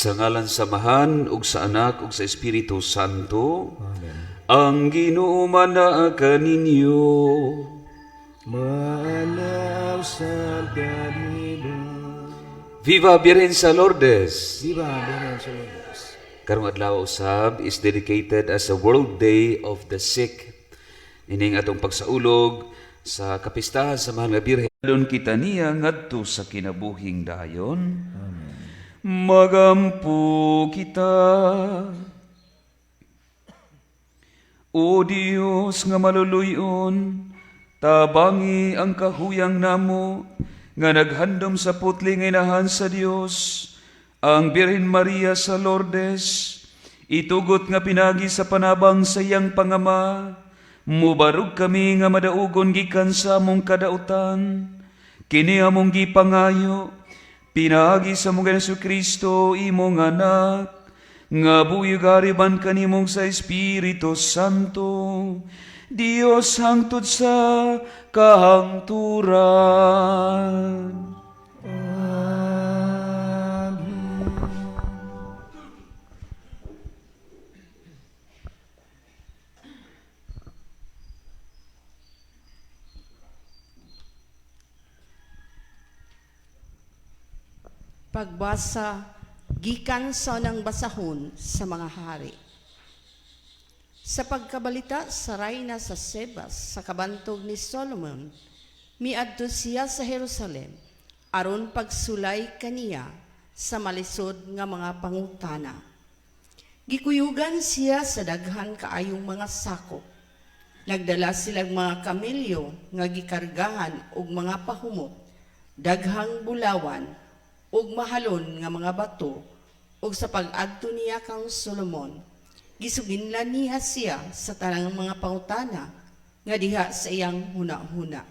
Sa ngalan sa Amahan ug sa Anak ug sa Espiritu Santo. Amen. Ang Ginoo manaa kaninyo. Maana usab kanimo. Viva Birhen sa Lourdes. Viva Birhen sa Lourdes. Karong adlaw usab is dedicated as a World Day of the Sick. Ining atong pagsaulog sa kapistahan sa Mahal nga Birhen. Don kita niya ngadto sa kinabuhing dayon. Amen. Magampo kita. O Dios nga maluluyon, tabangi ang kahuyang namo nga naghandom sa putli nga inahan sa Dios, ang Birhen Maria sa Lourdes, itugot nga pinagi sa panabang sa iyang pangama, mubarog kami nga madaugon gikan sa among kadautan, kini among gipangayo, pinaagi sa among Hesus Kristo, imong anak, nga buhi ug hari kanimo sa Espiritu Santo, Dios hangtod sa kahangturan. Amen. Pagbasa gikan sa unang basahon sa mga hari. Sa pagkabalita sa rayna sa Sebas sa kabantog ni Solomon, miadto siya sa Jerusalem aron pagsulay kaniya sa malisod nga mga pangutana. Gikuyugan siya sa daghan kaayong mga sakop. Nagdala silang mga kamelyo nga gikargahan og mga pahumot, daghang bulawan ug mahalon nga mga bato, ug sa pag-adto niya kang Solomon, gisuginlan niya siya sa tanang mga pangutana nga diha sa iyang huna-huna.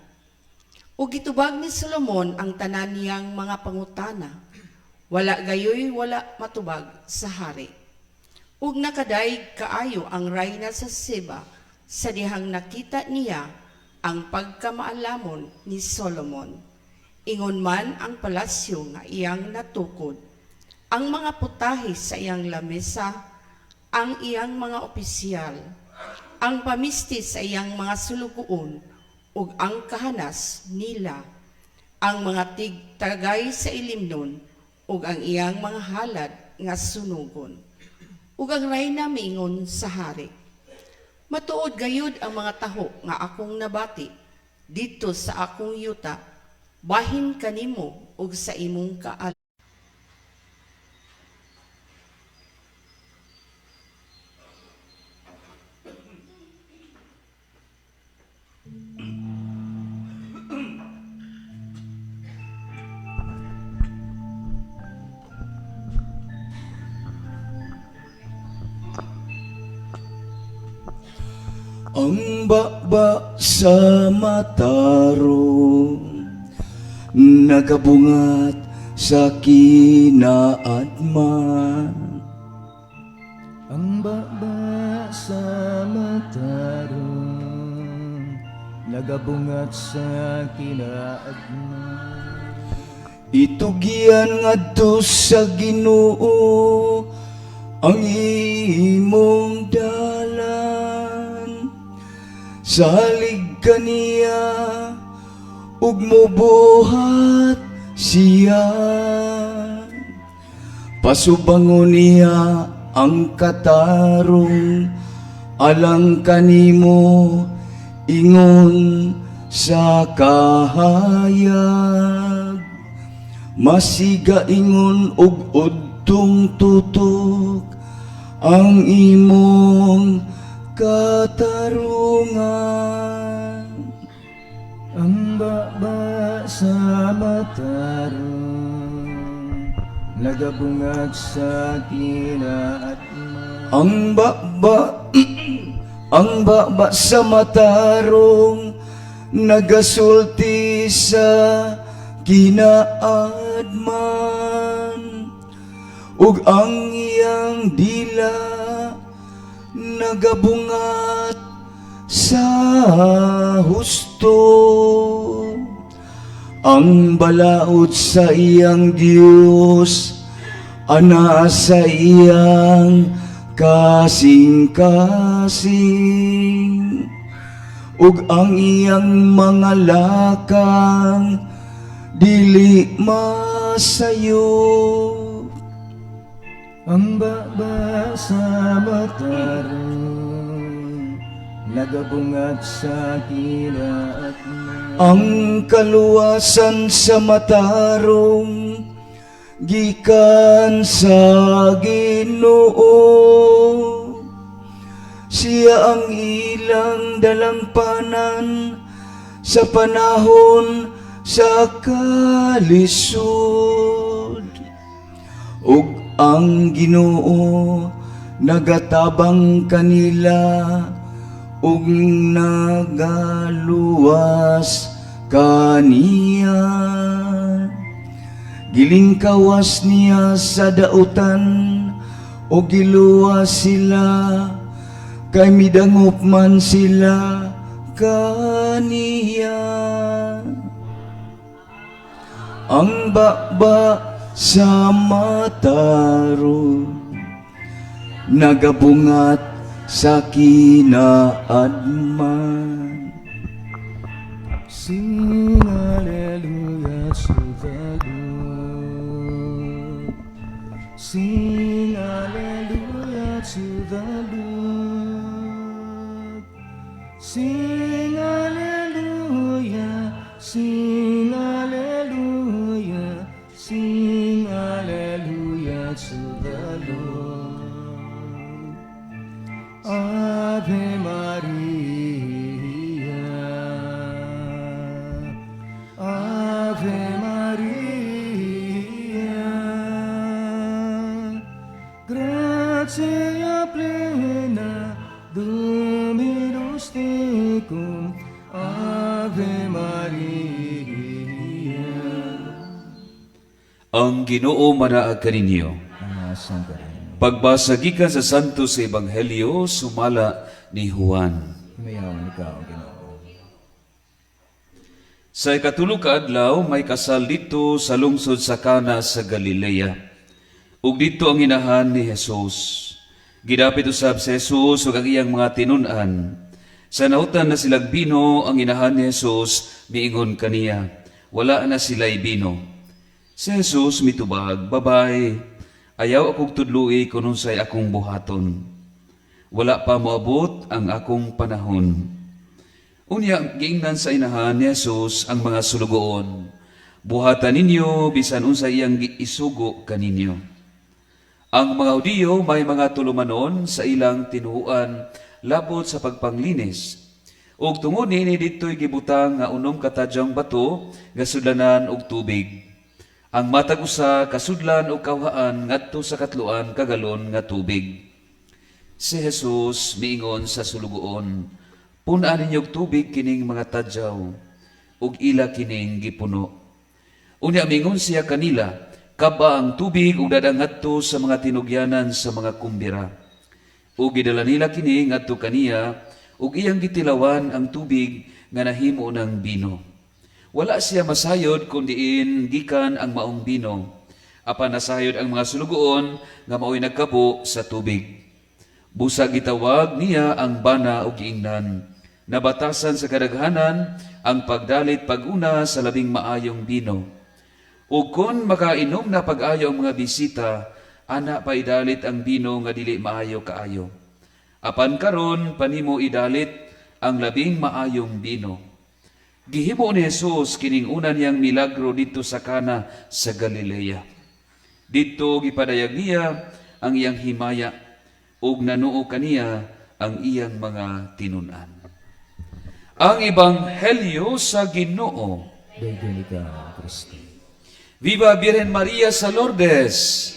Ug gitubag ni Solomon ang tanan niyang mga pangutana. Wala gayoy wala matubag sa hari. Ug nakadayeg kaayo ang rayna sa Seba sa dihang nakita niya ang pagkamaalamon ni Solomon. Ingon man ang palasyo nga iyang natukod, ang mga putahe sa iyang lamesa, ang iyang mga opisyal, ang pamisti sa iyang mga sulugoon, ug ang kahanas nila, ang mga tigtagay sa ilimnon, ug ang iyang mga halad nga sunugon. Ug ang rayna miingon sa hari, "Matuod gayud ang mga taho nga akong nabati didto sa akong yuta, bahin kanimo ug sa imong kaal." Ang baba sa matarong nagabungat sa kinaadman. Ang baba sa matarong nagabungat sa kinaadman. Itugyan ngadto sa Ginoo ang imong dalan. Salig kaniya ug mubuhat siya. Pasubangon niya ang katarong alang kanimo ingon sa kahayag. Masiga ingon og udtong tutok ang imong katarungan. Ang baba sa matarong nagabungat sa kinaadman. Ang baba sa matarong nagasulti sa kinaadman, ug ang iyang dila nagabungat sa husto. Ang balaod sa iyang Dios Ana sa iyang kasing-kasing ug ang iyang mga lakang dili masayo. Ang baba sa matarong nagabungat sa kinaatman. Ang kaluwasan sa matarong gikan sa Ginoo. Siya ang ilang dalangpanan sa panahon sa kalisod. Ug ang Ginoo nagatabang kanila ug nagaluwas kaniya. Gilingkawas niya sa dautan ug giluwas sila kay midangop man sila kaniya. Ang baba sa matarong nagabungat sa kinaadman. Sing hallelujah to the Lord. Sing hallelujah to the Lord. Sing hallelujah, sing hallelujah, sing hallelujah to the Lord. Ave Maria, Ave Maria, gratia plena, Dominus tecum, Ave Maria. Ang Ginoo manaag kaninyo. Asa ka rin. Pagbasa gikan sa Santo sa Ebanghelyo sumala ni Juan. Himayaon ikaw, Ginoo. Sa ikatulo ka adlaw may kasal didto sa lungsod sa Cana sa Galilea. Ug didto ang inahan ni Jesus. Gidapit usab si Jesus ug ang iyang mga tinun-an. Sa nahutan na silag bino ang inahan ni Jesus miingon kaniya, "Wala na sila'y bino." Si Jesus mitubag, "Babay, ayaw akong tudloi kung unsay akong buhaton. Wala pa moabot ang akong panahon." Unya, giingnan sa inahan ni Jesus ang mga sulugoon, "Buhatan ninyo bisan unsa iyang isugo kaninyo." Ang mga Hudiyo may mga tulumanon sa ilang tinuohan labot sa pagpanglinis. Ug tungod niini didto'y gibutang nga 6 ka tadyong bato nga sudlanan og tubig. Ang matag usa kasudlan og kawhaan ngadto sa 3 ka galon nga tubig. Si Jesus miingon sa sulugoon, "Pun-a ninyo og tubig kining mga tadyaw," ug ila kining gipuno. Unya mingon siya kanila, "Kab-a ang tubig ug dad-a ngadto sa mga tinugyanan sa mga kumbira." Ug gidala nila kini ngadto kaniya ug iyang gitilawan ang tubig nga nahimo ng bino. Wala siya masayod kung diin gikan ang maong bino. Apan nasayod ang mga sulugoon nga mao'y nagkabo sa tubig. Busa gitawag niya ang bana ug giingnan, "Nabatasan sa kadaghanan ang pagdalit pag-una sa labing maayong bino. Ug kon makainom na pag-ayo ang mga bisita, ana pa idalit ang bino nga dili maayo kaayo. Apan karon pa nimo idalit ang labing maayong bino." Gihimo ni Jesus kining una niyang milagro didto sa Kana sa Galilea. Didto gipadayag niya ang iyang himaya ug nanuo kaniya ang iyang mga tinun-an. Ang Ebanghelyo sa Ginoo. Daigom ikaw, Kristo. Viva Birhen Maria sa Lourdes!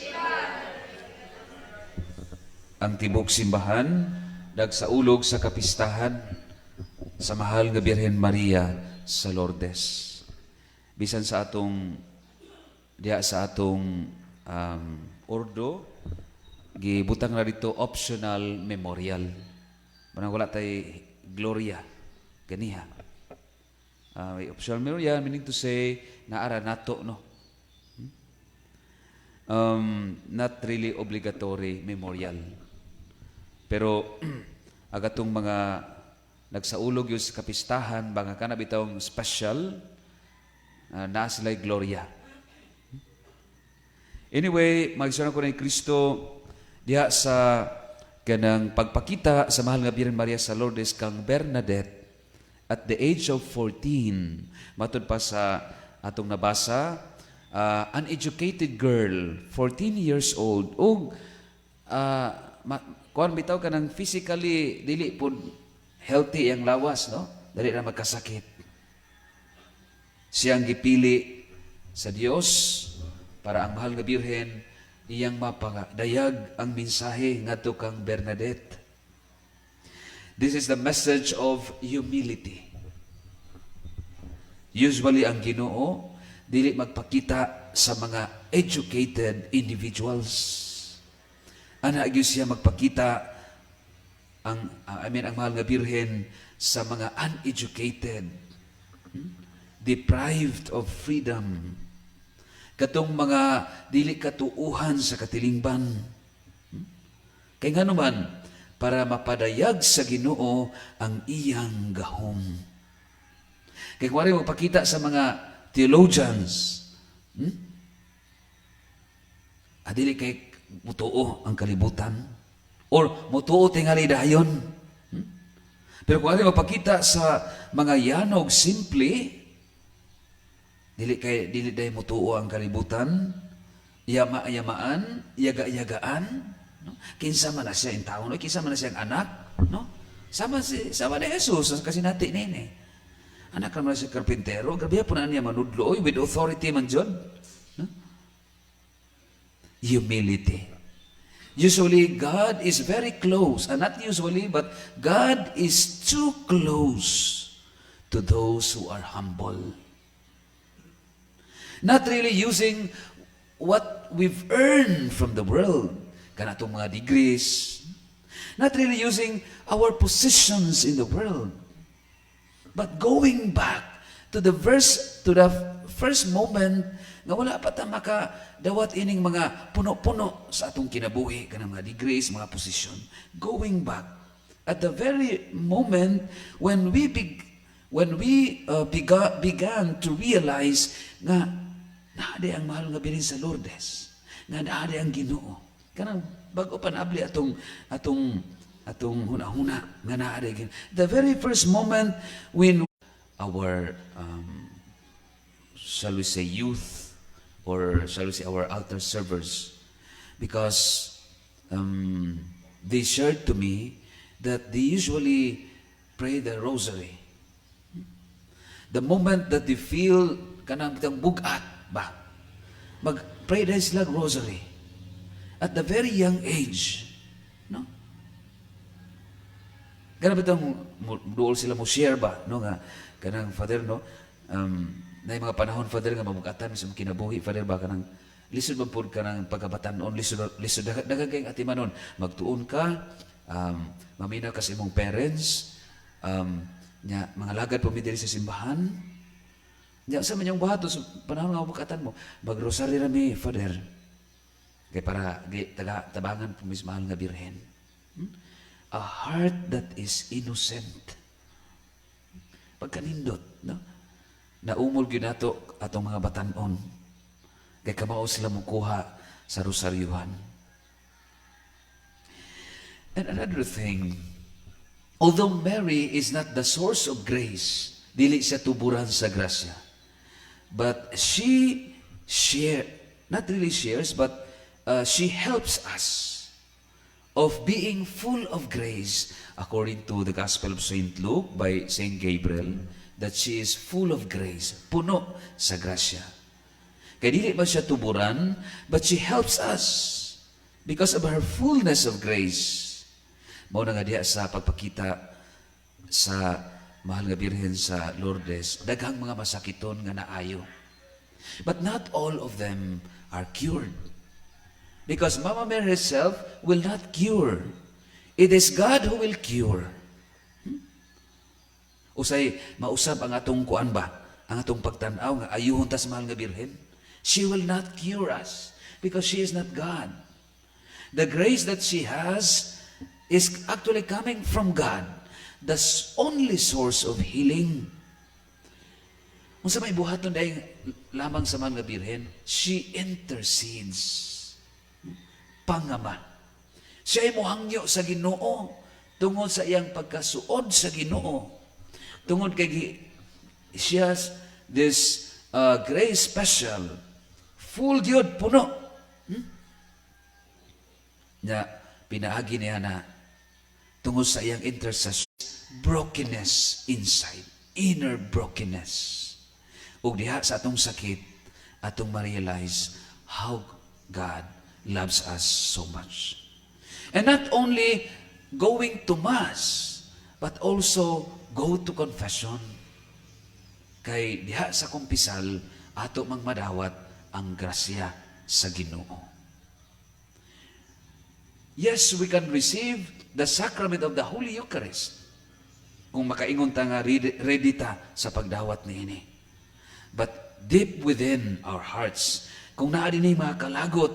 Ang tibok simbahan nagsaulog sa kapistahan sa mahal nga Birhen Maria sa Lourdes. Bisan sa atong diha sa atong ordo, gibutang na dito optional memorial. Manang wala tay gloria ganiha. May optional memorial, meaning to say naara nato, no. Not really obligatory memorial. Pero ang atong mga nagsaulog gyud sa kapistahan, baka kana bitawng special, naa sila'y gloria. Anyway, mga ko ni Kristo, diha sa kanang pagpakita sa mahal nga Birhen Maria sa Lourdes kang Bernadette at the age of 14, matud pa sa atong nabasa, uneducated girl, 14 years old, ug kuan bitaw, kanang physically dili pud healthy ang lawas, no, dali na magkasakit. Siyang gipili sa Dios para ang mahal nga Birhen iyang mapadayag ang mensahe ngadto kang Bernadette. This is the message of humility. Usually ang Ginoo dili magpakita sa mga educated individuals. Ana gyud siya magpakita ang I mean, ang mahal nga Birhen sa mga uneducated, deprived of freedom, katong mga dili katuuhan sa katilingban. Kay ngano man, para mapadayag sa Ginoo ang iyang gahom. Kay kung magpakita sa mga theologians, Adili kay mutuo ang kalibutan or mutuo tingali dayon. Pero kung magpakita sa mga yanog simple, dili kay dili day mutuo ang kalibutan, yama yamaan, yaga-yagaan, no? Kinsa man na siya in taon, no? Kinsa man na siyang anak, no? Sama ni Jesus kasi nati nini. Anak naman siya karpintero, grabe po na niya manudlo, oy, with authority man jud. No? Humility. Usually, God is very close, and not usually, but God is too close to those who are humble. Not really using what we've earned from the world, kanatong mga degrees, not really using our positions in the world, but going back to the verse, to the first moment nga wala pa ta makadawat ining mga puno-puno sa atong kinabuhi, kanang mga degrees, mga posisyon. Going back at the very moment when we began to realize nga naa diay ang mahal nga Birhen sa Lourdes, nga naa diay ang Ginoo. Kanang bago pa naabli atong hunahuna nga naa diay Ginoo. The very first moment when our shall we say, youth, or shall we say, our altar servers, because they shared to me that they usually pray the rosary. The moment that they feel kanang bitang bugat ba, mag-pray dahil sila rosary at the very young age, no? Kana bitang duol sila mo share ba, no, nga kanang, "Father, no, na mga panahon, Father, nga mabugatan sa kinabuhi, Father, ba, kanang lisod man pud kanang pagkabatan-on, lisod lisod, daghan kayong atimanon, magtuon ka, maminaw ka sa imong parents, nya mga lagad po mi diri sa simbahan. Nya sa man yung buhaton sa panahon nga mabugatan mo?" "Magrosaryo ra mi, Father, kay para gi, taga tabangan po mi sa mahal nga Birhen." A heart that is innocent. Pagkanindot, no? Naumol gyud nato atong mga batan-on. Kay kamao sila mukuha sa rosaryuhan. And another thing, although Mary is not the source of grace, dili siya tuburan sa grasya, but she share, not really shares, but she helps us of being full of grace according to the Gospel of St. Luke by St. Gabriel, that she is full of grace, puno sa grasya. Kay dili ba siya tuburan, but she helps us because of her fullness of grace. Mao na nga diha sa pagpakita sa mahal nga Birhen sa Lourdes, daghang mga masakiton nga naayo. But not all of them are cured. Because Mama Mary herself will not cure. It is God who will cure. Usay mausab ang atong kuan ba? Ang atong pagtan-aw nga ayuhon ta sa mahal nga Birhen. She will not cure us. Because she is not God. The grace that she has is actually coming from God, the only source of healing. Unsa may buhaton dahil lamang sa mga birhen, she intercedes. Pangama. Siya ay muhangyo sa Ginoo tungod sa iyang pagkasuod sa Ginoo. Tungod kay she has this grace special. Full gyud puno. Nya pinaagi niya na tungod sa iyang intercession, brokenness inside, inner brokenness. Ug diha sa atong sakit, atong ma-realize how God loves us so much. And not only going to Mass, but also go to confession. Kay diha sa kumpisal, ato mang madawat ang grasya sa Ginoo. Yes, we can receive the sacrament of the Holy Eucharist kung makaingon ta nga ready ta sa pagdawat niini. But deep within our hearts, kung naa dinhi mga kalagot,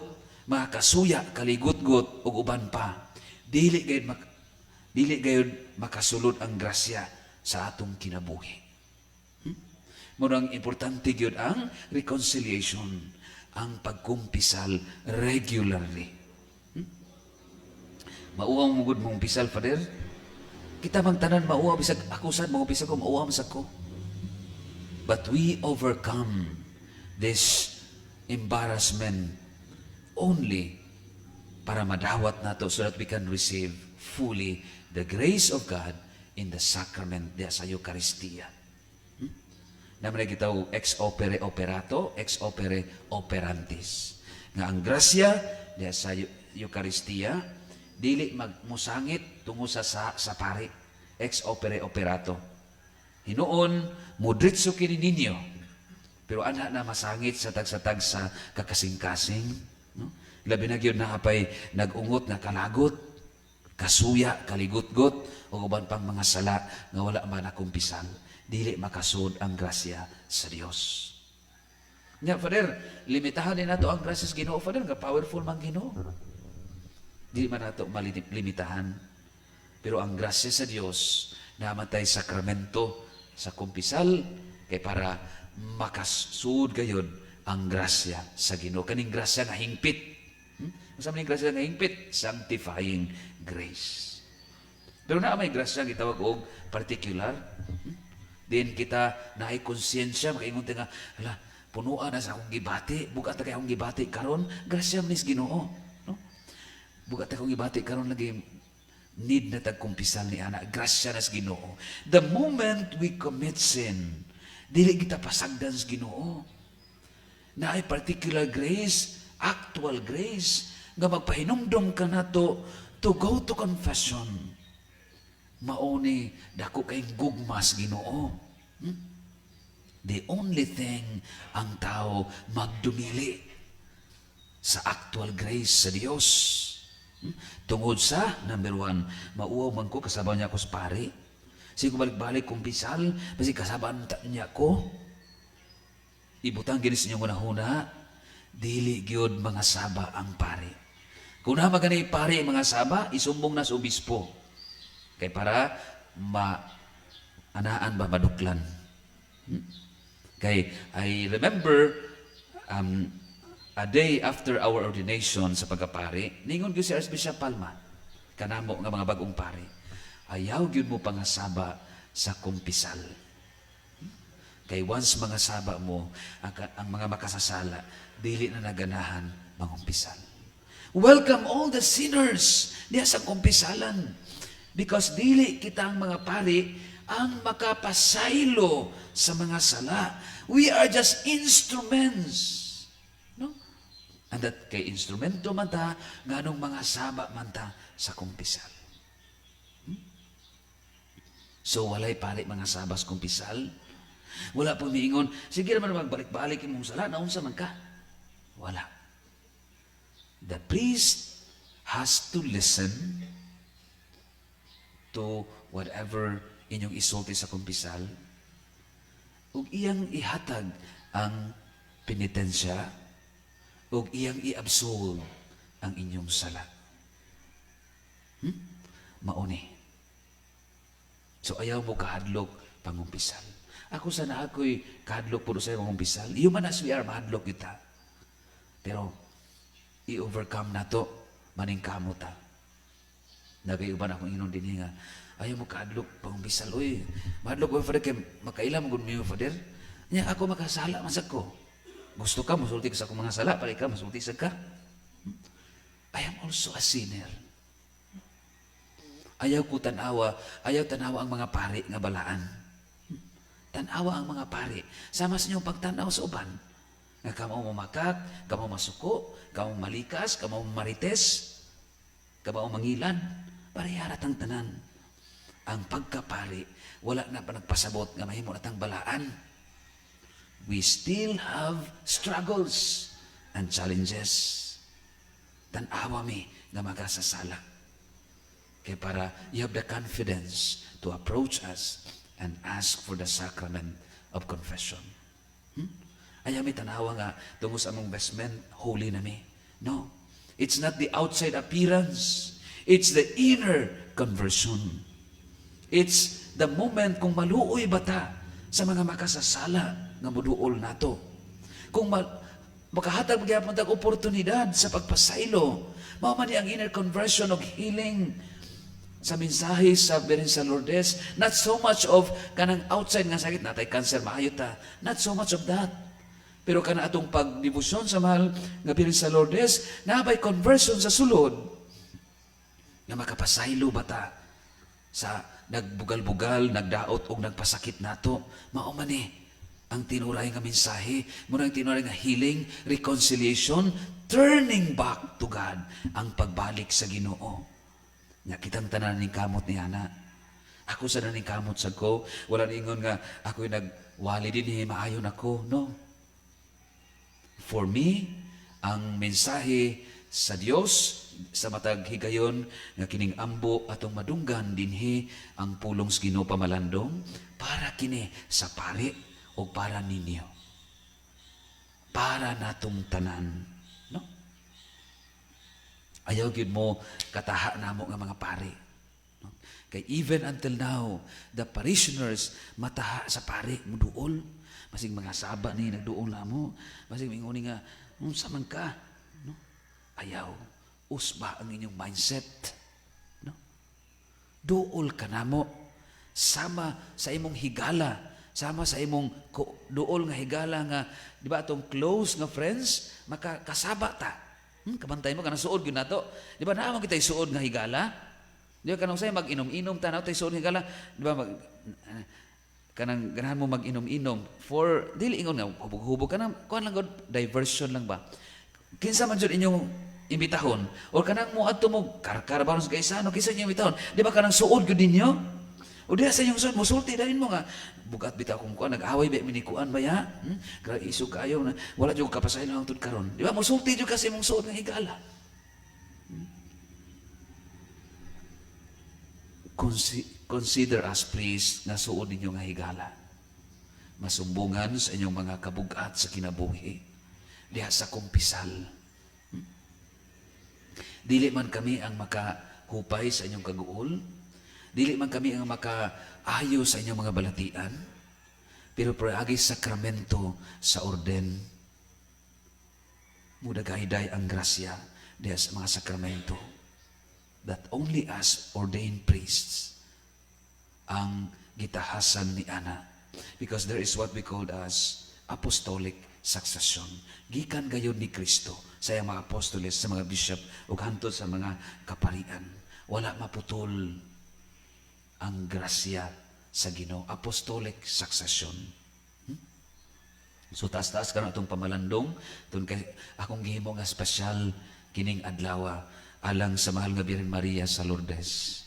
mga kasuya, kaligutgot ug uban pa, dili gayud makasulod ang grasya sa atong kinabuhi. Mao nang importante gyud ang reconciliation, ang pagkumpisal regularly. Mauwaw mo gud mong pisal, Father. Kita mang tanan mauwaw, bisag ako sad mangumpisal ko, mauwaw man sad ko. But we overcome this embarrassment only para madawat nato so that we can receive fully the grace of God in the sacrament diya sa Eucharistia. Naman gitawag ex opere operato, ex opere operantis. Nga ang grasya diya sa Eucharistia dili magmusangit tungo sa pari, ex opere operato. Hinuon mudritso kini ninyo. Pero ana na masangit sa tagsa-tagsa kakasing-kasing, no? Labi na gyud naapay nag-ungot nga kalagot, kasuya, kaligutgot, o uban pang mga sala nga wala man nakumpisal. Dili makasud ang grasya sa Dios. Nya, Father, limitahan din nato ang grasya sa Ginoo, Father, nga powerful man Ginoo. Dili man nato malimitahan. Pero ang grasya sa Dios namatay sakramento sa kumpisal kay para makasud gayod ang grasya sa Ginoo. Kaning grasya nga hingpit. Unsa man ning grasya nga hingpit? Sanctifying grace. Pero naa may grasya gitawag og particular. Din kita naay konsyensya, makaingon ta nga, "Hala, punuan na sa akong gibati, bugat ta kay akong gibati karon, grasya man ni sa Ginoo." No? Bugat ta akong gibati karon lagi, need na tag kumpisal ni ana, grasya na sa Ginoo. The moment we commit sin, dili kita pasagdan sa Ginoo. Naay particular grace, actual grace, nga magpahinumdom ka nato to go to confession. Mao ni dako kay gugma sa Ginoo. The only thing ang tao magdumili sa actual grace sa Dios. Tungod sa, number one, mauwaw man ko, kasaba niya ako sa pari. Sige ko balik-balik kumpisal, basi kasabaan niya ko. Ibutang gini sa inyong hunahuna, dili gyud mga saba ang pari. Kung na magani pari ang mga saba, isumbong na sa obispo. Kay para ma anaan ba maduklan. Kay I remember a day after our ordination sa pagkapari, ningon gyud si Archbishop Palma kanamo nga mga bagong pari, "Ayaw gyud mo pangasaba sa kumpisal. Kay once mga saba mo, ang mga makasasala, dili na naganahan mangumpisal." Welcome all the sinners diya sa kumpisalan. Because dili kita ang mga pari ang makapasaylo sa mga sala. We are just instruments. No? And that kay instrumento man ta, nganong mga saba man ta sa kumpisal. So walay pari mga saba sa kumpisal. Wala po miingon, "Sige naman magbalik-balik imong sala, naunsa man ka?" Wala. The priest has to listen to whatever inyong isulti sa kumpisal ug iyang ihatag ang penitensya. Ug iyang i-absolve ang inyong sala. Mauni. So ayaw mo kahadlok pangumpisal. Ako sana, ako'y kahadlok puro sa pangumpisal. Human as we are, mahadlok kita. Pero i-overcome nato, maningkamot ta. Nagayuban akong inon din nga, ayaw mo kahadlok pangumpisal. Uy, mahadlok ko, Father, kay makaila mo gud mo, Father. Nya ako makasala man sad ko. Gusto ka, musulti ka sa akong mga sala, para ikaw, musulti sa ka. I am also a sinner. Ayaw ko tanawa, ayaw tanawa ang mga pari nga balaan. Tanawa ang mga pari. Sama sa inyong pagtanaw sa uban. Nga kamo mamakak, kamo masuko, kamo malikas, kamo marites, kamo mangilan. Parehara tang tanan. Ang pagkapari, wala na pa nagpasabot nga mahimo natang balaan. We still have struggles and challenges. Tanawa mi nga makasasala. Kaya para you have the confidence to approach us and ask for the sacrament of confession. Ayaw mi tanawa nga tungo sa among vestment, holy na mi. No. It's not the outside appearance. It's the inner conversion. It's the moment kung maluoy ba ta sa mga makasasala nga muduol nato. Kung makahatag magyapon tag oportunidad sa pagpasaylo, mao man ni ang inner conversion of healing sa mensahe sa Birhen sa Lourdes. Not so much of kanang outside nga sakit, natay cancer, maayo ta. Not so much of that. Pero kana atong pagdebosyon sa mahal nga Birhen sa Lourdes, nabay conversion sa sulod nga makapasaylo ba ta sa nagbugal-bugal, nagdaot og nagpasakit nato. Mao man ni ang tinuray nga mensahe, mao ang tinuray nga healing, reconciliation, turning back to God, ang pagbalik sa Ginoo. Nga kitang tanan ning kamot ni ana. Ako sa ning kamot sa ko, wala ningon nga ako'y nagwali din maayo nako, no. For me, ang mensahe sa Dios sa matag higayon nga kining ambo atong madunggan dinhi, ang pulong sa Ginoo pamalandong, para kini sa pari o para ninyo. Para natong tanan, no? Ayaw gyud mo kataha namo nga mga pari. No? Kay even until now, the parishioners mataha sa pari, muduol. Masig mga saba ni nagduol namo. Masig mingoni nga, unsa man ka? No? Ayaw. Usba ang inyong mindset. No? Duol ka namo. Sama sa imong higala, sama sa imong duol nga higala nga, di ba, atong close nga friends, makakasaba ta. Kabantay mo kanang suod gyud nato. Di ba naa man kitay suod nga higala? Di ba kanang say mag-inom-inom ta, naa tay suod nga higala, di ba, mag kanang ganahan mo mag-inom-inom for dili ingon nga hubog-hubog, kanang kuan lang gud, diversion lang ba. Kinsa man jud inyong imbitahon or kanang mo adto mo karkar ba sa Gaisano, kinsa inyong imbitahon? Di ba kanang suod gyud ninyo? O diha sa inyong suod, musulti dahin mo nga bugat bitaw kung kuan, nag-away ba mi ni kuan ba ya? Grabe, isog kaayo na wala jud kapasaylo hangtod karon. Di ba musulti jud kasi imong suod nga higala? Consider us, please, nga suod ninyo nga higala. Masumbungan sa inyong mga kabugat sa kinabuhi. Diha sa kumpisal. Dili man kami ang makahupay sa inyong kaguol. Dili man kami ang makaayo sa inyong mga balatian. Pero paagi sakramento sa orden, mudagayday ang grasya diha sa mga sakramento that only us ordained priests ang gitahasan ni ana, because there is what we called as apostolic succession, gikan gayud ni Kristo sa iyang mga apostoles, sa mga bishop ug hantod sa mga kaparian. Wala maputol ang grasya sa Ginoo, apostolic succession. So taas-taas karon atong pamalandong tun kay akong gihimo nga espesyal kining adlaw alang sa mahal nga Birhen Maria sa Lourdes.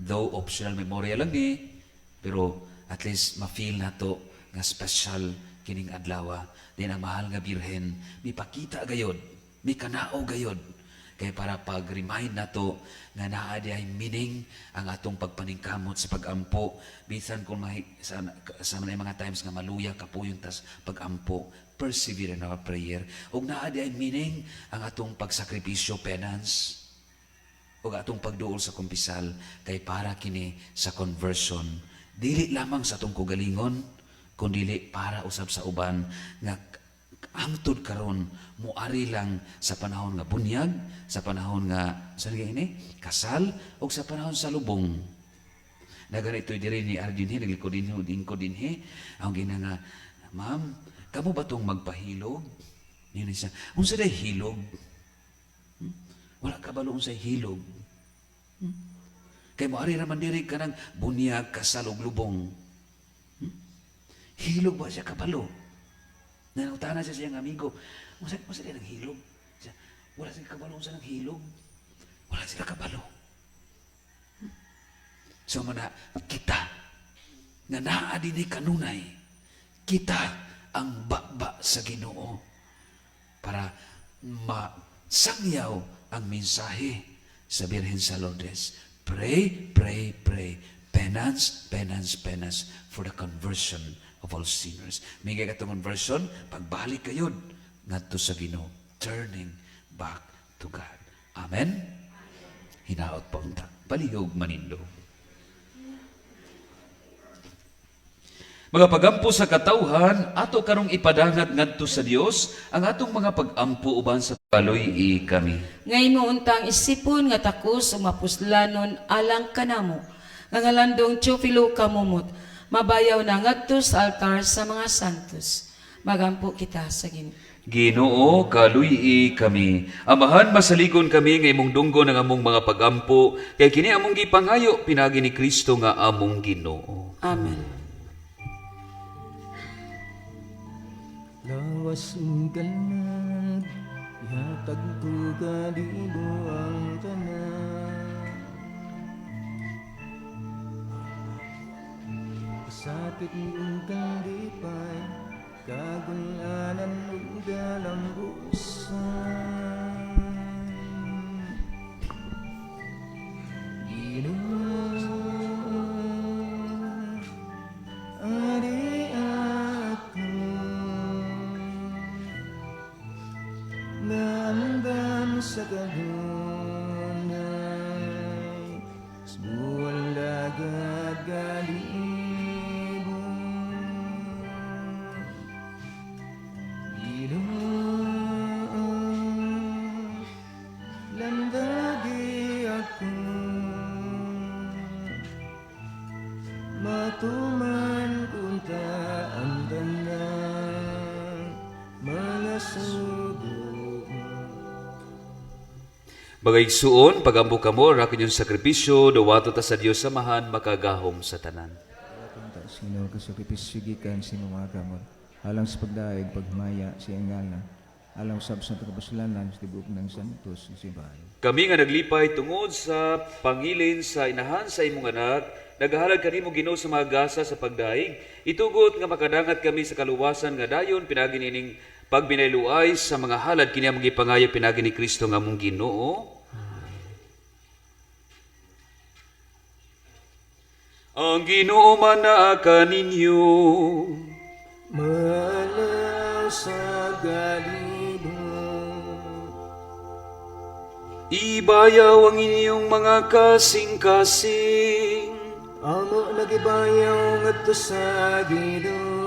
Though optional memorial lang ni, pero at least ma-feel nato nga special kining adlaw. Din ang mahal nga Birhen mipakita gayod, mikanao gayod. Kay para pag-remind nato nga naa diay meaning ang atong pagpaningkamot sa pagampo. Bisan kung sa mga times nga maluya kapuyon tas pagampo, persevere in our prayer. Ug naa diay meaning ang atong pagsakripisyo, penance, ug atong pagduol sa kumpisal, kay para kini sa conversion, dili lamang sa atong kaugalingon kundili para usab sa uban nga hangtod karon muari lang sa panahon nga bunyag, sa panahon nga sa ini kasal ug sa panahon sa lubong. Na ganito diri ni Arjun dinhi, naglikod dinhi, lingkod dinhi ang gina nga, "Ma'am, kamo ba tong magpahilog?" Niyon siya, "Unsa day hilog?" Wala ka balo unsay hilog. Kay moari ra man diri kanang bunyag, kasal ug lubong. Hilog ba siya kabalo? Nangutana siya sa iyang amigo. Unsa day nang hilog? Siya, wala sila kabalo unsa nang hilog. Wala sila kabalo. So mana kita nga naa dinhi kanunay, kita ang baba sa Ginoo para masangyaw ang mensahe sa Birhen sa Lourdes. Pray, pray, pray. Penance, penance, penance for the conversion of all sinners. Mingay katong conversion, pagbalik kayod ngadto sa Ginoo, turning back to God. Amen. Hinaot pa unta. Palihog manindog. Mga pagampo sa katawhan, ato karong ipadangat ngadto sa Dios ang atong mga pagampo uban sa kaloy kami. Ngay mo untang isipon nga takos o mapuslanon alang kanamo, nga ngalandong Teofilo Camomot, mabayaw na ngadto sa altar sa mga santos. Magampo kita sa Ginoo. Ginoo, kaluy kami. Amahan, masaligon kami nga imong dunggo ng among mga pagampo, kay kini among gipangayo pinagi ni Kristo nga among Ginoo. Amen. Lawas ug kalag, ihatag ko kanimo ang tanan. Kasakit ug kalipay, kagulanan ug galambusan. Ginoo, ari ako, naandam sa kanunay, buwan lagad galibo. Ginoo, landagi ako, matuman kunta ang tanang mga sugo. Mga igsuon, pagampo kamo, ra kinyong sakripisyo, dawato ta sa Dios Samahan, makagahom sa tanan. Unta sino kasakripisyo gikan sa imong mga kamot, alang sa pagdaig paghimaya sa iyang ngalan, alang sab sa kapuslanan sa tibuok ng santos nga simbahan. Kami nga naglipay tungod sa pangilin sa inahan sa imong anak, nagahalad kanimo Ginoo sa mga gasa sa pagdaig, itugot nga makadangat kami sa kaluwasan nga dayon pinagi nining pagbinayluay sa mga halad kini among gipangayo pinagi ni Kristo nga among Ginoo. Ang Ginoo man naa kaninyo. Manaw sa galibo. Ibayaw ang inyong mga kasing-kasing. Amo nagibayaw ngadto sa Ginoo.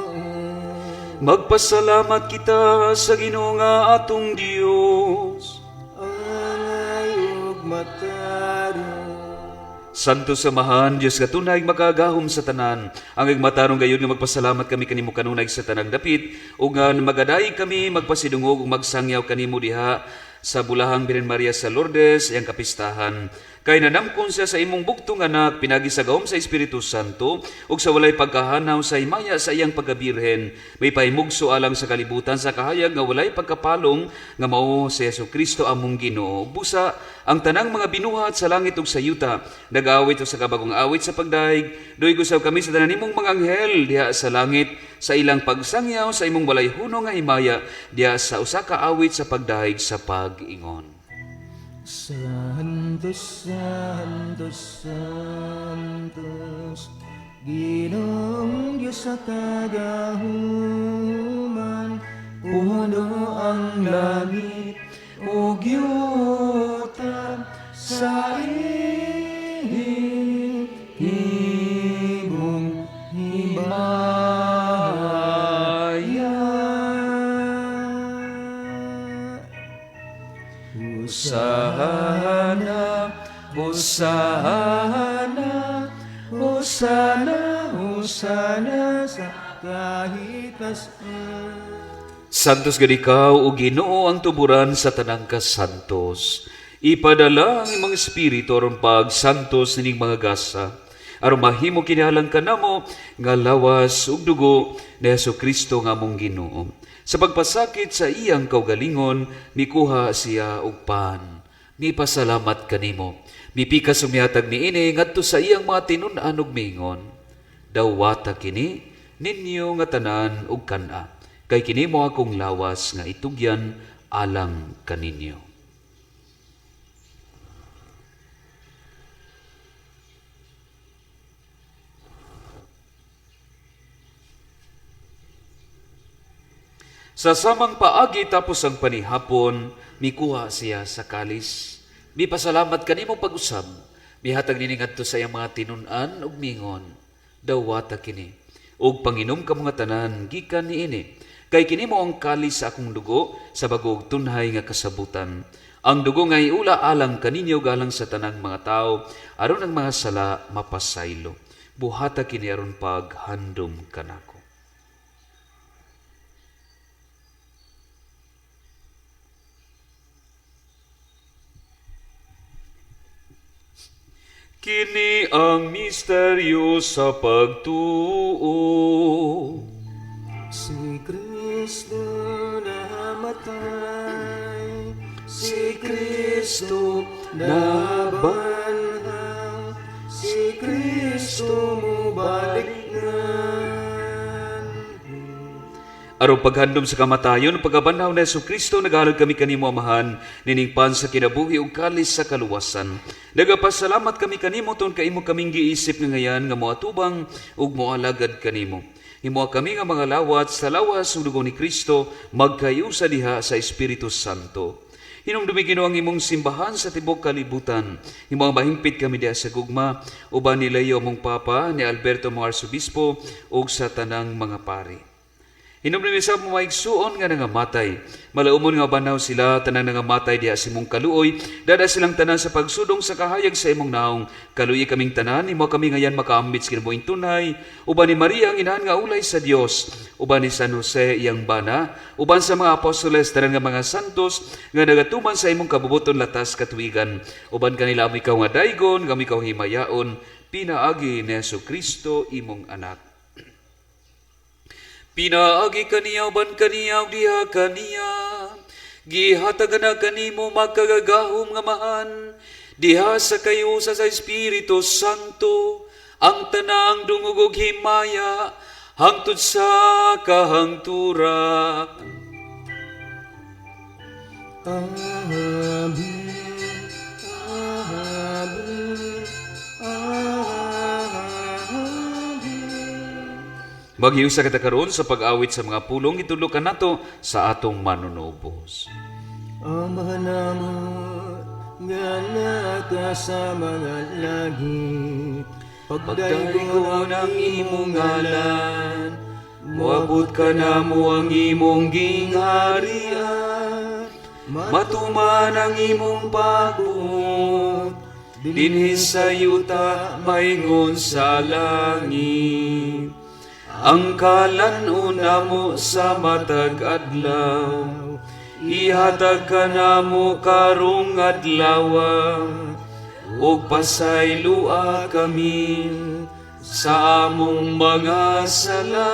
Magpasalamat kita sa Ginoo nga atong Dios. Angay ug matarong. Santo Samahan, Dios nga tunay makagahom sa tanan, ang matarong gayud nga magpasalamat kami kanimo kanunay sa tanang dapit, ug nga magaday kami magpasidungog ug magsangyaw kanimo diha sa Bulahang Birhen Maria sa Lourdes, iyang kapistahan. Kay nanamkon siya sa imong bugtong anak, pinagi sa gahom sa Espiritu Santo, ug sa walay pagkahanaw sa himaya sa iyang pagkabirhen, may pahimugso alang sa kalibutan sa kahayag nga walay pagkapalong nga mao si Hesus Kristo among Ginoo. Busa ang tanang mga binuhat sa langit ug sa yuta, nag-awit sa kabagong awit sa pagdaig, doy gusaw kami sa tanan nimong mga anghel diha sa langit sa ilang pagsangyaw sa imong walay huno nga himaya diha sa usa ka awit sa pagdaig sa pag-ingon. Santos, Santos, Santos, Ginoong Diyos sa kagahuman, puno ang langit ug yuta sa imong himaya. Hosana, Hosana, Hosana, Hosana sa kahitasan. Santos gid ikaw o Ginoo ang tuburan sa tanang kasantos. Ipadala ang imong espiritu aron pagsantos nining mga gasa, aron mahimo kini alang kanamo nga lawas ug dugo ni Hesukristo nga among Ginoo. Sa pagpasakit sa iyang kaugalingon, mikuha siya og pan. Mipasalamat kanimo. Mipikas ug mihatag niini ngadto sa iyang mga tinun-an ug miingon: "Dawata kini ninyo nga tanan ug kan-a, kay kini mao akong lawas nga itugyan alang kaninyo." Sa samang paagi tapos ang panihapon, mikuha siya sa kalis. Mipasalamat kanimo pag-usab. Mihatag nini ngadto sa iyang mga tinun-an ug mingon: "Dawata kini ug panginom kamo nga tanan gikan niini, kay kini mao ang kalis sa akong dugo sa bag-o tunhay nga kasabutan. Ang dugo nga iula alang kaninyo ug alang sa tanang mga tawo aron ang mga sala mapasaylo. Buhata kini aron paghandom kanako." Kini ang misteryo sa pagtuo. Si Kristo namatay, si Kristo nabanhaw, si Kristo mubalik na. Aron paghandom sa kamatayon, pagkabanhaw ni Hesukristo, naghalad kami kanimo, Amahan, nining pan sa kinabuhi ug kalis sa kaluwasan. Nagapasalamat kami kanimo tungod kay imo kaming giisip nga ngayan nga moatubang ug moalagad kanimo. Himoa kami nga mga lawat sa lawas ug dugo ni Kristo, magkayusa diha sa Espiritu Santo. Hinumdumi, Ginoo, ang imong simbahan sa tibuok kalibutan. Himoa mahimpit kami diha sa gugma uban ni Leo mong Papa, ni Alberto mong Arsobispo ug sa tanang mga pari. Hinumdumi sa mga igsuon nga nangamatay. Malaumon nga banhaw sila tanang nangamatay diha sa imong kaluoy. Dada silang tanan sa pagsudong sa kahayag sa imong naong. Kaluoyi kaming tanan, himoa kami ngayan makaambit sa kinabuhing tunay. Uban ni Maria ang inahan nga ulay sa Dios. Uban ni San Jose iyang bana. Uban sa mga apostoles, tanan nga mga santos nga nagatuman sa imong kabubuton latas katuigan. Uban kanila amo ikaw nga daygon, nga ikaw himayaon, pinaagi ni Hesukristo imong anak. Pinaagi kaniya, uban kaniya, ug diha kaniya, gihatag na kanimo makagagahom nga Amahan, diha sa kayusa sa Espiritu Santo, ang tanang dungog ug himaya, hangtod sa kahangturan. Amen. Amen. Amen. Maghiusa kita karon sa pag-awit sa mga pulong itudlo kanato sa atong manunubos. Ama namo nga naa sa mga langit, Pagdaygon ang imong ngalan, moabot kanamo ang imong gingharian, matuman ang imong pagbuot, dinhi sa yuta maingon sa langit. Ang kalan-on namo sa matag adlaw, ihatag kanamo karong adlaw, ug pasaylua kami sa among mga sala,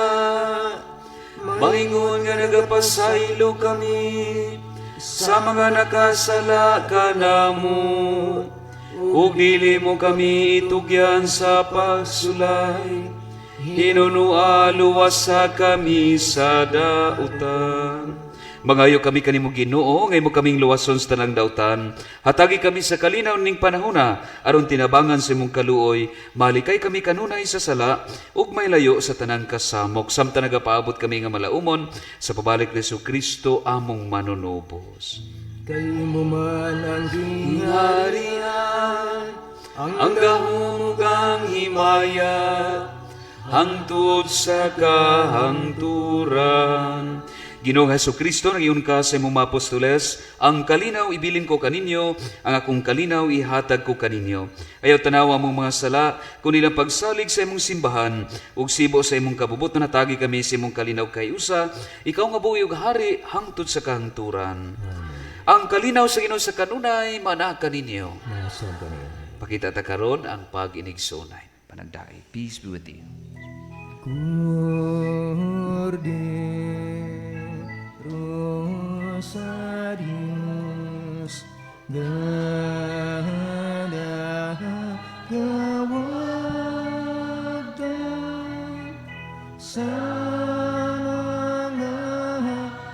maingon nga nagapasaylo kami sa mga nakasala kanamo, ug dili mo kami itugyan sa pagsulay, hinunua luwasa kami sa dautan. Mangayo kami kanimo, Ginoo, nga imo kaming luwason sa tanang dautan. Hatagi kami sa kalinaw ning panahona aron tinabangan sa imong kaluoy, malikay kami kanunay sa sala ug mailayo sa tanang kasamok samtang nagapaabot kami nga malaumon sa pabalik ni Kristo among manunubos. Kay imo man ang Gingharian, ang gahom ug ang himaya, hangtod sa kahangturan. Ginoong Hesus Kristo, nag-ingon ka sa imong mga apostoles, "Ang kalinaw ibilin ko kaninyo, ang akong kalinaw ihatag ko kaninyo." Ayaw tanawa among mga sala, kundi ang pagsalig sa imong simbahan, ug sibo sa imong kabubut-on hatagi kami sa imong kalinaw kay usa, ikaw nga buhi ug hari hangtod sa kahangturan. Ang kalinaw sa Ginoo sa kanunay manaa kaninyo. Mason kaniyo. Pakita ta karon ang pag-inigsoonay. Panagdaig. Peace be with you. Kordero sa Diyos, gada gawagda sa mga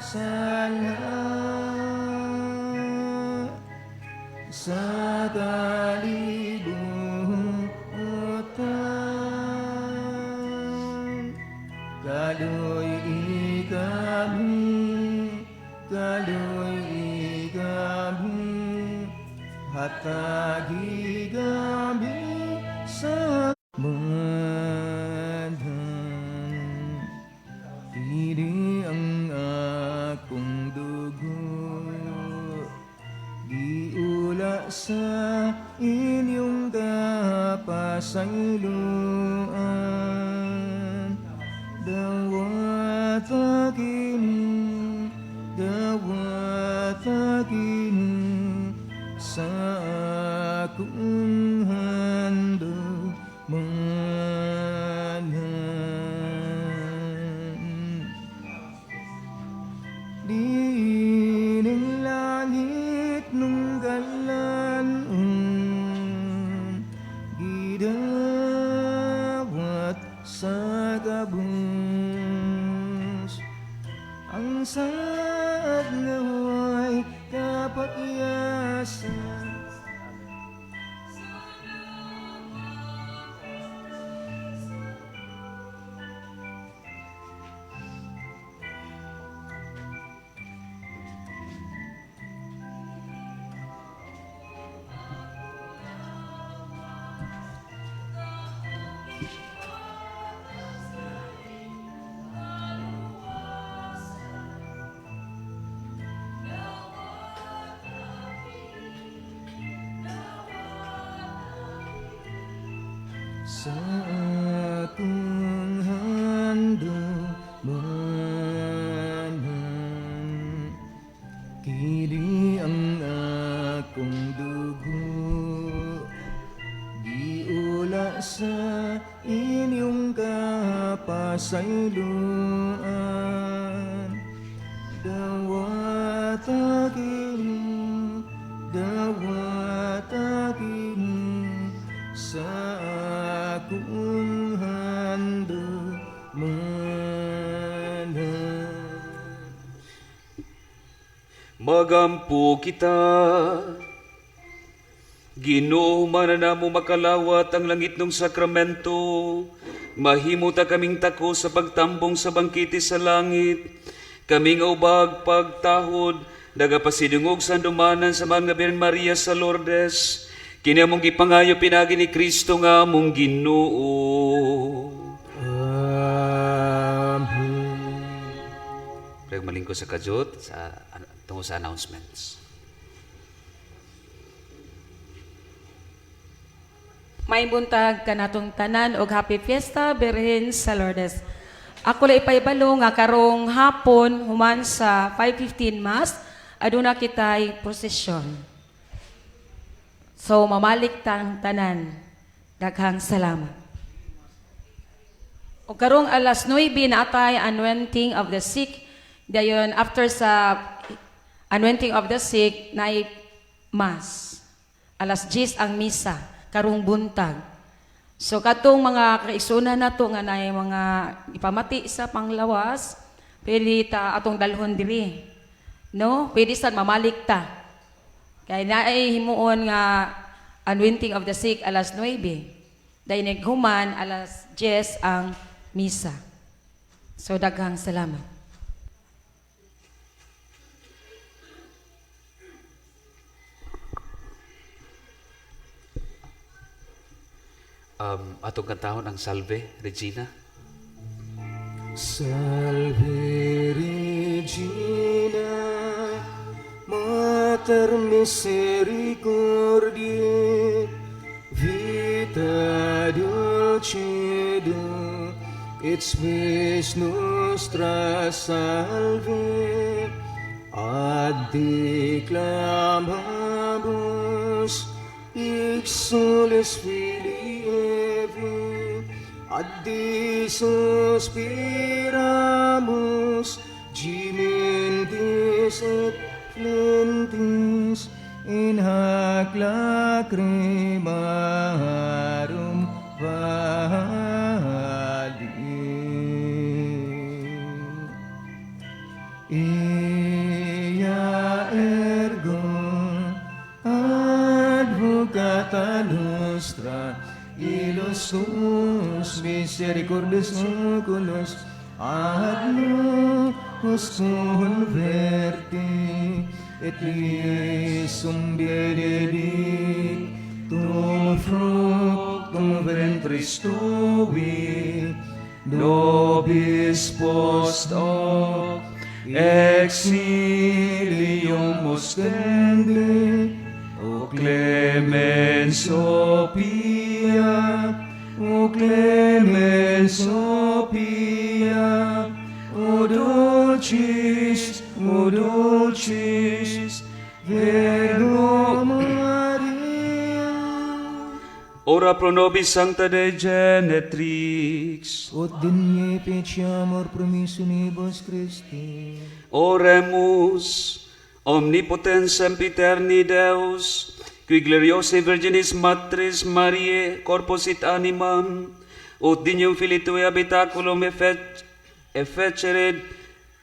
sala sa kalibutan. Kaluy-i kami, kaluy-i kami, hatagi kami sa madhan. Kini ang akong dugo, giula sa inyong kapasayloan. Dawata kini, dawata kini sa akong handumanan. Dining langit nung galanon, gidawat sa gabos ang saad nga way kapakyasan. Sa akong handumanan. Kini ang akong dugo, giula sa inyong kapasayloan. Dawata kini, dawata kini sa akong handumanan. Magampo kita. Ginoo, humana namo makalawat ang langitnong sakramento. Mahimo ta kaming tako sa pagtambong sa bangkete sa langit. Kami nga ubag pagtahod, nagapasidungog sa handumanan sa mga Birhen Maria sa Lourdes. Kini among gipangayo pinagi ni Kristo nga among Ginoo. Amen. Pero malingkod sa kajot sa tungkol sa announcements. May buntag kanatong tanan og happy fiesta Birhen sa Lourdes. Ako lang ipaibalo nga karong hapon human sa 5:15 mass aduna kitay prosesyon. So mamalik tang tanan. Daghang salamat. O karong alas 9 na atay anointing of the sick. Dayon after sa anointing of the sick naay mass. Alas 10 ang misa karong buntag. So katong mga kaigsuonan nato nga naay mga ipamati sa panglawas, pwede ta atong dalhon diri. No? Pwede sad mamalik ta. Kay naay himuon nga anointing of the sick alas 9. Dahil human alas 10 ang misa. So daghang salamat. Atong kantahon ang Salve Regina. Salve Regina, Mater misericordiae, vita dulcedo, et spes nostra salve. Ad te clamamus, exules filii Aevae, ad te suspiramus, gementes et flentes, in hac lacrimarum valli. Ea ergo advocata nostra, illos tuos misericordes oculos ad nos converte, et Iesum benedictum fructum ventris tui, Nobis post hoc exilium ostende, O clemens o pia, O clemens o pia, O dulcis Virgo Maria. Ora pro nobis sancta Dei genetrix. Ut digne feciamur promissionibus Christi. Oremus, omnipotens sempiterni Deus, qui gloriosae Virginis Matris Mariae corpus et animam, ut dignum Filii Tui habitaculum effecere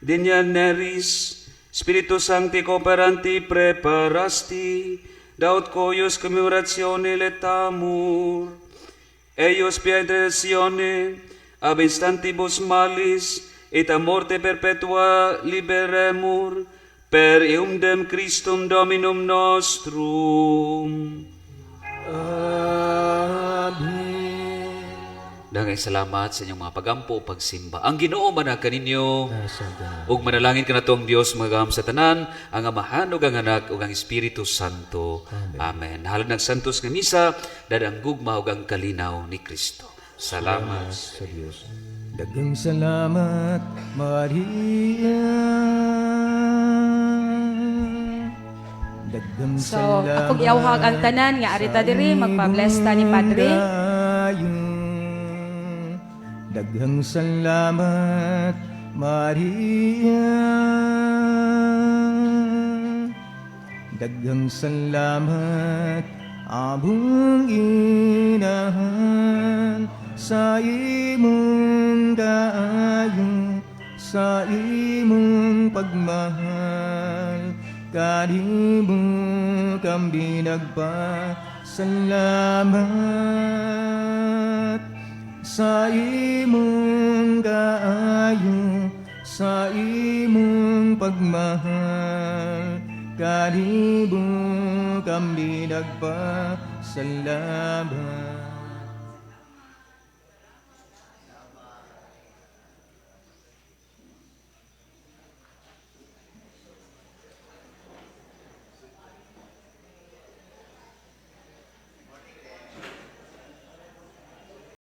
digna neris, Spiritus Sancti cooperanti preparasti, da ut cuius commemoratione letamur. Eius pia intercessione, ab instantibus malis, et a morte perpetua liberemur, per eumdem Christum Dominum nostrum. Amen. Daghang salamat sa inyong mga pagampo o pagsimba. Ang Ginoo man kaninyo. Ug manalangin kanato ang Dios magagahom sa tanan, ang Amahan ug ang Anak ug ang Espiritu Santo. Amen. Halad ng Santos nga misa, dad ang gugma ug ang kalinaw ni Kristo. Salamat. Sa Dios. Daghang salamat, Maria. Daghang So, salamat. akong iawhag ang tanan nga arita diri magpa-bless ta ni Padre. Dayon. Daghang salamat, Maria. Daghang salamat, among inahan, sa imong kaayo, sa imong pagmahal, kanimo kami nagpasalamat sa imong kaayo, sa imong pagmahal, kanimo kami nagpasalamat.